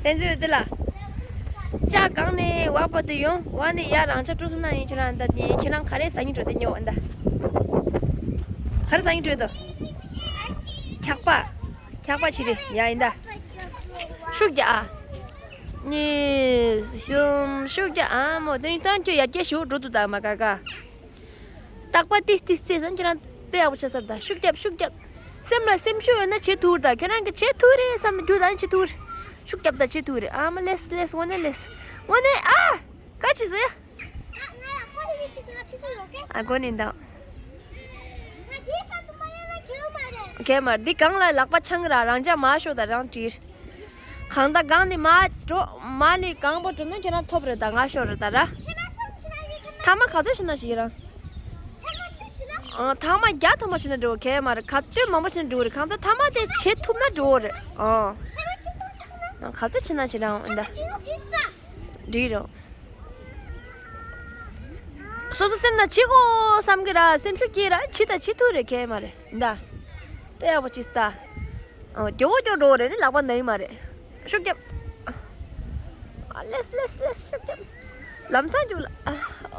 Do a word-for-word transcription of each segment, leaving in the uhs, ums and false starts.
བསྟན་འཛིན་འོད་ཟེར་ལགས། ལྕགས་སྒང་ནས་བབས་པ་དེ་ཡོང་བ་ནི་ཡ་རང་ཅག་སྤྲོ་སོང་ན་ཡིན། ཁྱེད་རང་ད་ནི་ཁྱེད་རང་ག་རེ་ཟ་སྙིང་འདོད་དེ་ཉོ་འོ་ད། ག་རེ་ཟ་སྙིང་འདོད་དོ། འཁྱག་པ། འཁྱག་པ་ཆི་རེད་ཡ་ཡིན་ད། ཤུགས་རྒྱག་ཨ། གཉིས་གསུམ་ཤུགས་རྒྱག་ཨ་མོ་དེ་རིང་གཏམ་རྒྱུད་ཡར་རྒྱས་ཞུ་འགྲོ་འདུག་ད་མ་ཀ་ཀ། རྟག་པ་ཏིས་ཏིས་ཏིས་བསམ་ཁྱེད་རང་དཔེ་ཡག་པོ་བྱས་ཚར་ད། ཤུགས་རྒྱབ་ཤུགས་རྒྱབ། སེམས་ལ་སེམས་ཤུགས་ཡོད་ན་བྱེད་ཐུབ་ད། ཁྱེད་རང་གིས་བྱེད་ཐུབ་རེད་བསམ་ན་རྒྱུ་ད་ནི་བྱེད་ཐུབ་རེད། ཤུགས་རྒྱབ་ད་བྱེད་ཐུབ་རེད། ཨ་མ་ལེས་ལེས་དངོས་གནས་ལེས། དངོས་གནས་ཨ། ག་ཅི་ཟེར་ཡ། ཨ་གོ་ནི་འདུག་གས་མར་འདི་གང་ལ་ལག་པ་འཆང་ར་རང་ཅག་མ་ཤོག་ད་རང་བྲིས། གང་ལྟར་གང་ནི་མ་འགྲོ་མ་ནི་གང་པོ་འགྲོ་ན་ཁྱེད་རང་ཐོབ་རེད་ད་ང་ཤོར་རེད་ད་ར། ཐ་མ་ག་ཚོད་བྱས་ན་ཞིག་རང་། ཨང་ཐ་མ་བརྒྱ་ཐ་མ་བྱས་ན་འགྲོ་གས་མ་རེད། ག་དུས་མང་པོ་བྱས་ན་འགྲོ་རེད། གང་ཚ་ཐ་མ་དེ་བྱེད་ཐུབ་ན་འགྲོ་རེད། ཨང་། ག་ཚོད་བྱས་ན་ཞིག་རང་འདའ། འགྲིག་རོགས། སོ་སོ་སེམས་ན་བྱེད་དགོས་བསམ་གི་ར་སེམས་ཤུགས་སྐྱེས་ར་བྱེད་ད་བྱེད་ཐུབ་རེད་གས་མ་རེད་འདའ། དཔེ་ཡག་པོ་བྱེད་ད། ཨོ། མགྱོགས་པོ་མགྱོགས་འགྲོ་བ་རེད་ནི་ལག་པ་ན་ཡི་མ་རེད། ཤུགས་རྒྱབ། ཨ་ལེས་ལེས་ལེས་ཤུགས་རྒྱབ། ལམ་སང་རྒྱུག་ལ།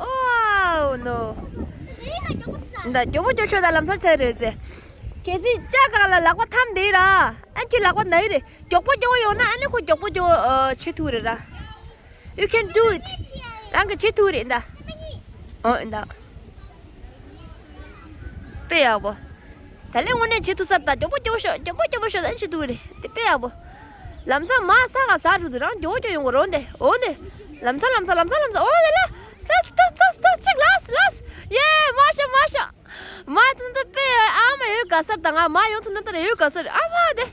ཨོའོ་ནོ། འདའ་མགྱོགས་པོ་མགྱོགས་ཤོག་ད་ལམ་སང་ཚར་རེད་ཟེར། གལ་སྲིད་ལྕགས་སྒང་ལ་ལག་པ་འཐམ་བསྡད་ར། ཨ་ཁྱོད་ལག་པ་ན་ཡི་རེད། མགྱོགས་པོ་མགྱོགས་པོ་ཡོང་ན་ཨ་ནི་ཁོ་མགྱོགས་པོ་མགྱོགས་པོ་བྱེད་ཐུབ་རེད་ར། You can do it. རང་གིས་བྱེད་ཐུབ་རེད་འདའ། ཨོ་འདའ། དཔེ་ཡག་པོ། ད་ལན་དངོས་གནས་བྱེད་ཐུབ་ས་རེད་ད། མགྱོགས་པོ་མགྱོགས་པོ་ཤོག་མགྱོགས་པོ་མགྱོགས་པོ་ཤོག་ད་བྱེད་ཐུབ་རེད་དེ་དཔེ་ཡག་པོ། ལམ་སང་མ་ས་ག་ས་རུ་དུ་རང་མགྱོགས་པོ་མགྱོགས་ཡོང་གི་རོགས་འདེ་འོ་འདེ། ལམ་སང་ལམ་སང་ལམ་སང་ལམ་སང་འོ་འདེ་ལ། ད་ད་ད་ད་ཅིག་ལས་ལས། ཡེ་མ་ཤོག་མ་ཤོག་མ་ཐུན་ད་དཔེ་ཨ་མ་ཡོད་ག་སར་ད་ང་མ་ཡོང་ཐུན་ད་ད་ཡོད་ག་སར་ཨ་མ་དེ།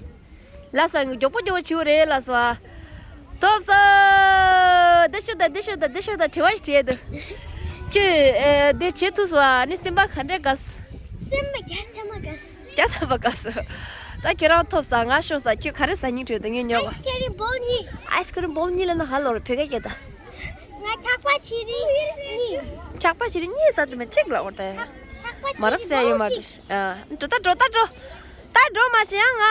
ལ་ས་ངི་མགྱོགས་པོ་མགྱོགས་པོ་བྱིའུ་རེད་ལ་སོ། ཐོབ་སོ། འདི་ཤོད་ད་འདི་ཤོད་ད་འདི་ཤོད་ད་དྲི་བ་ཞིག་དྲིས་འདུག་ཁྱོད་ཨེ་འདི་བྱེད་ཐུབ་སོ་ཨ་ནི་སེམས་པ་ག་འདྲས་དགའ་སོ། སེམས་པ་བརྒྱ་ཐམ་པ་དགའ་སོ། བརྒྱ་ཐམ་པ་དགའ་སོ། ད་ཁྱོད་རང་ཐོབ་ས་ང་ཤོར་ས་ཁྱོད་ག་རེ་ཟ་སྙིང་བྲོད་འདུག་ངས་ཉོ་གོ། ཨའི་སི་ཀི་རིམ་བོལ་གཉིས། ཨའི་སི་ཀི་རིམ་བོལ་གཉིས་ལ་ན་ཧ་ལོ་རེ་བོད་སྐད་སྐད་ད། ང་འཁྱག་པ་ཆི་རི་གཉིས། འཁྱག་པ་ཆི་རི་གཉིས་ཟ་དུ་མེད་གཅིག་ལ་འོ་ད། འཁྱག་པ་མ་ཆི་རབ་རི་ཟས་ཡོད་མ་བོ་རེད། གཅིག་ཨ། འགྲོ་ད་འགྲོ་ད་འགྲོ། ད་འགྲོ་མ་ཤི་ཡང་ང་།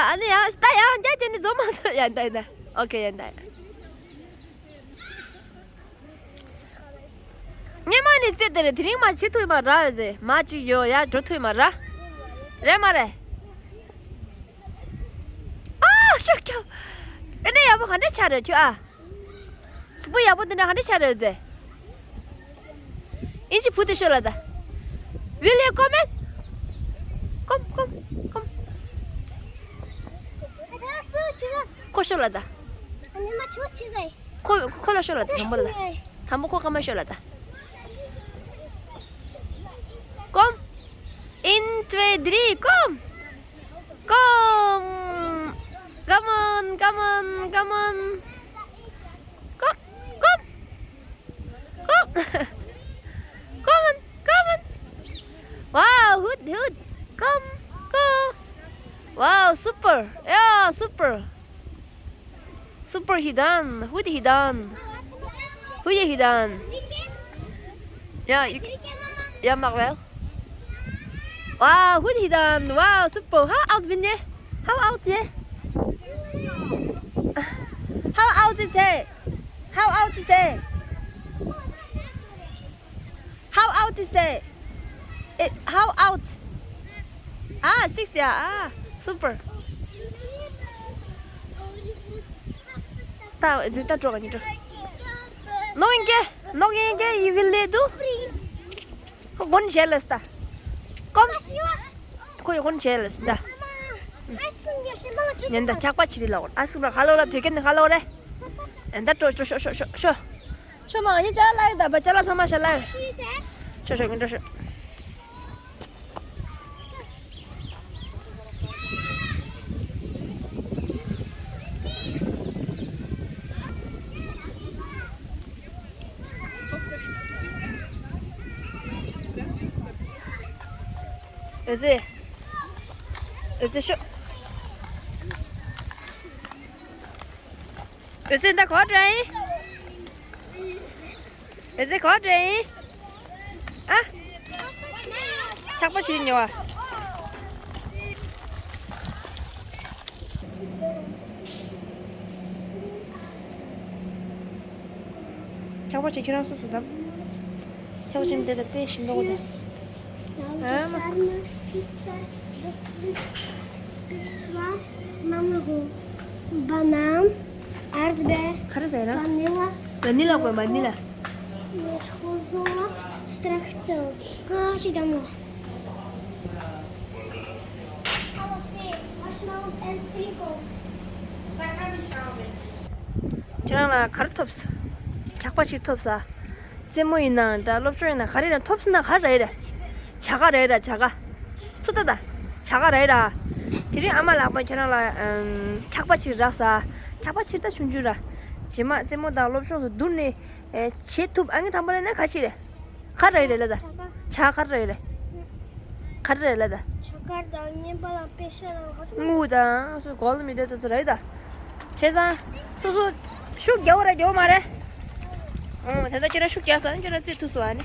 ཨ་ནི་ཡང་ད་ཡང་རྒྱ་ཅན་ནི་འཛོམས་མ་ཐུབ་ཡ་ད་ཡ་ད། ཨོ་ཁེ་ཡ་ད། སྔོན་མ་ནི་རྩེ་དེ་རེད། དེ་རིང་མ་བྱེད་ཐུབ་མ་ར་ཟེ་མ་གཅིག་ཡོད་ཡ་འགྲོ་ཐུབ་མ་ར། རེད་མ་རེད། ཨ་ཤོག་ཁྱོ། ཨེ་འདྲ་ཡག་པོ་ག་འདྲ་ཆགས་རེད་ཁྱོད་ཨ། གཟུགས་པོ་ཡག་པོ་འདི་འདྲ་ག་འདྲ་ཆགས་རེད་ཟེ། ཨིན་ཅི་བུ་དེ་ཤོད་ལ་ད། ཝིལ་ཡེ་ཀོམ་མེན། ཀོམ་ཀོམ་ཀོམ། ཁོ་ཤོད་ལ་ད། ཁོ་ཁོ་ལ་ཤོད་ལ་ད་དང་པོ་ལ་ད། དང་པོ་ཁོ་ཀ་མ་ཤོད་ལ་ད། ཀོམ། ཨིན་ཊུ་ཐི་རི་ཀོམ། Come! Come on, come on, come on. Come, come. Come. Come on, come on. Wow, hoot, hoot. Come, go. Wow, super. Yeah, super. Super he done. Who did he done? Who did he done? Yeah, you can. Yeah, Maxwell. Wow, who did he done? Wow, super. How out win ye? How out ye? How out is he? How out is he? How out is it? It, how out? Ah, six, yeah. Ah, super. Ta, is it ta droga ni droga? No inge, no inge, you will do. Gon jealous ta. Kom. Ko gon jealous da. Nenda chakpa chiri la. Asu la halo la peken halo re. Enda to to sho sho sho sho. ཤོ་མ་ངེད་ཅག་ལ་ཡོད་ད་པ་ཅ་ལག་ཚང་མ་ཤ་ལ་ཡོད། ཤོ་ཤོ་ངེད་འགྲོ་ཤོ། འོད་ཟེར། འོད་ཟེར་ཤོ། འོད་ཟེར་ད་ག་པར་འགྲོ་ཡིན། འོད་ཟེར་ག་པར་འགྲོ་ཡིན། ཨ། ཆག་པ་བྱེད་ཉོ་བ། ཆག་པ་ཆེ་ཁྱོད་རང་སོ་སོ་དང་། ཆག་པ་ཆེ་མི་དེ་དང་དཔེ་ཞིམ་པོ་གོ་དང་། ཨ་མ། Mango, banana, erdbeer, ག་རེ་ཟེར་ན། Vanilla, ཝ་ནི་ལ། Vanilla གོ་ཝ་ནི་ལ། Rozomat, stracciatelle. ཨ་ཞིག་དང་མོ། Marshmallows and sprinkles. ཁྱེད་རང་ལ་ག་རེ་ཐོབ་སོང་། ཆག་པ་ཞིག་ཐོབ་ས། རྩེད་མོ་ཡིན་ན་འདྲ། སློབ་སྦྱོང་ཡིན་ན་ག་རེ་ཡིན་ན་ཐོབ་སོང་ན་ག་རེ་རེད། བྱ་དགའ་རེད་ར་བྱ་དགའ། ཚུར་ལྟ་ད། བྱ་དགའ་རེད་ར། དེ་རིང་ཨ་མ་ལགས་པ་ཁྱོད་རང་ལ་ཨམ། ཆག་པ་ཕྱིར་རག་ས། ཆག་པ་ཕྱིར་ད་ཆུང་ཆུང་ར། རྗེས་མ་རྩེད་མོ་དང་སློབ་སྦྱོང་སོགས་བསྡུར་ནས་ཨེ། བྱེད་ཐུབ། ཨ་ངའི་དང་པོ་ལ་ན་ག་ཅི་རེད། ག་རེ་རེད་ལ་ད། བྱ་དགའ། བྱ་དགའ་ག་རེ་རེད། ག་རེ་རེད་ལ་ད། བྱ་དགའ་དང་རྔན་པ་དང་པེ་ཤ་དང་ཧ་ཅང་དངུལ་དང་སོ་གོལ་མི་འདྲ་དེ་ཚོ་རེད་ད། བྱས་ཙང་། སོ་སོ། ཤུགས་རྒྱག་པ་རེད་རྒྱག་པ་མ་རེད། ཨོ་དེ་ད་ཁྱོད་རང་ཤུགས་རྒྱག་ས་ཁྱོད་རང་རྩེད་ཐུབ་སོང་ཨ་ནི།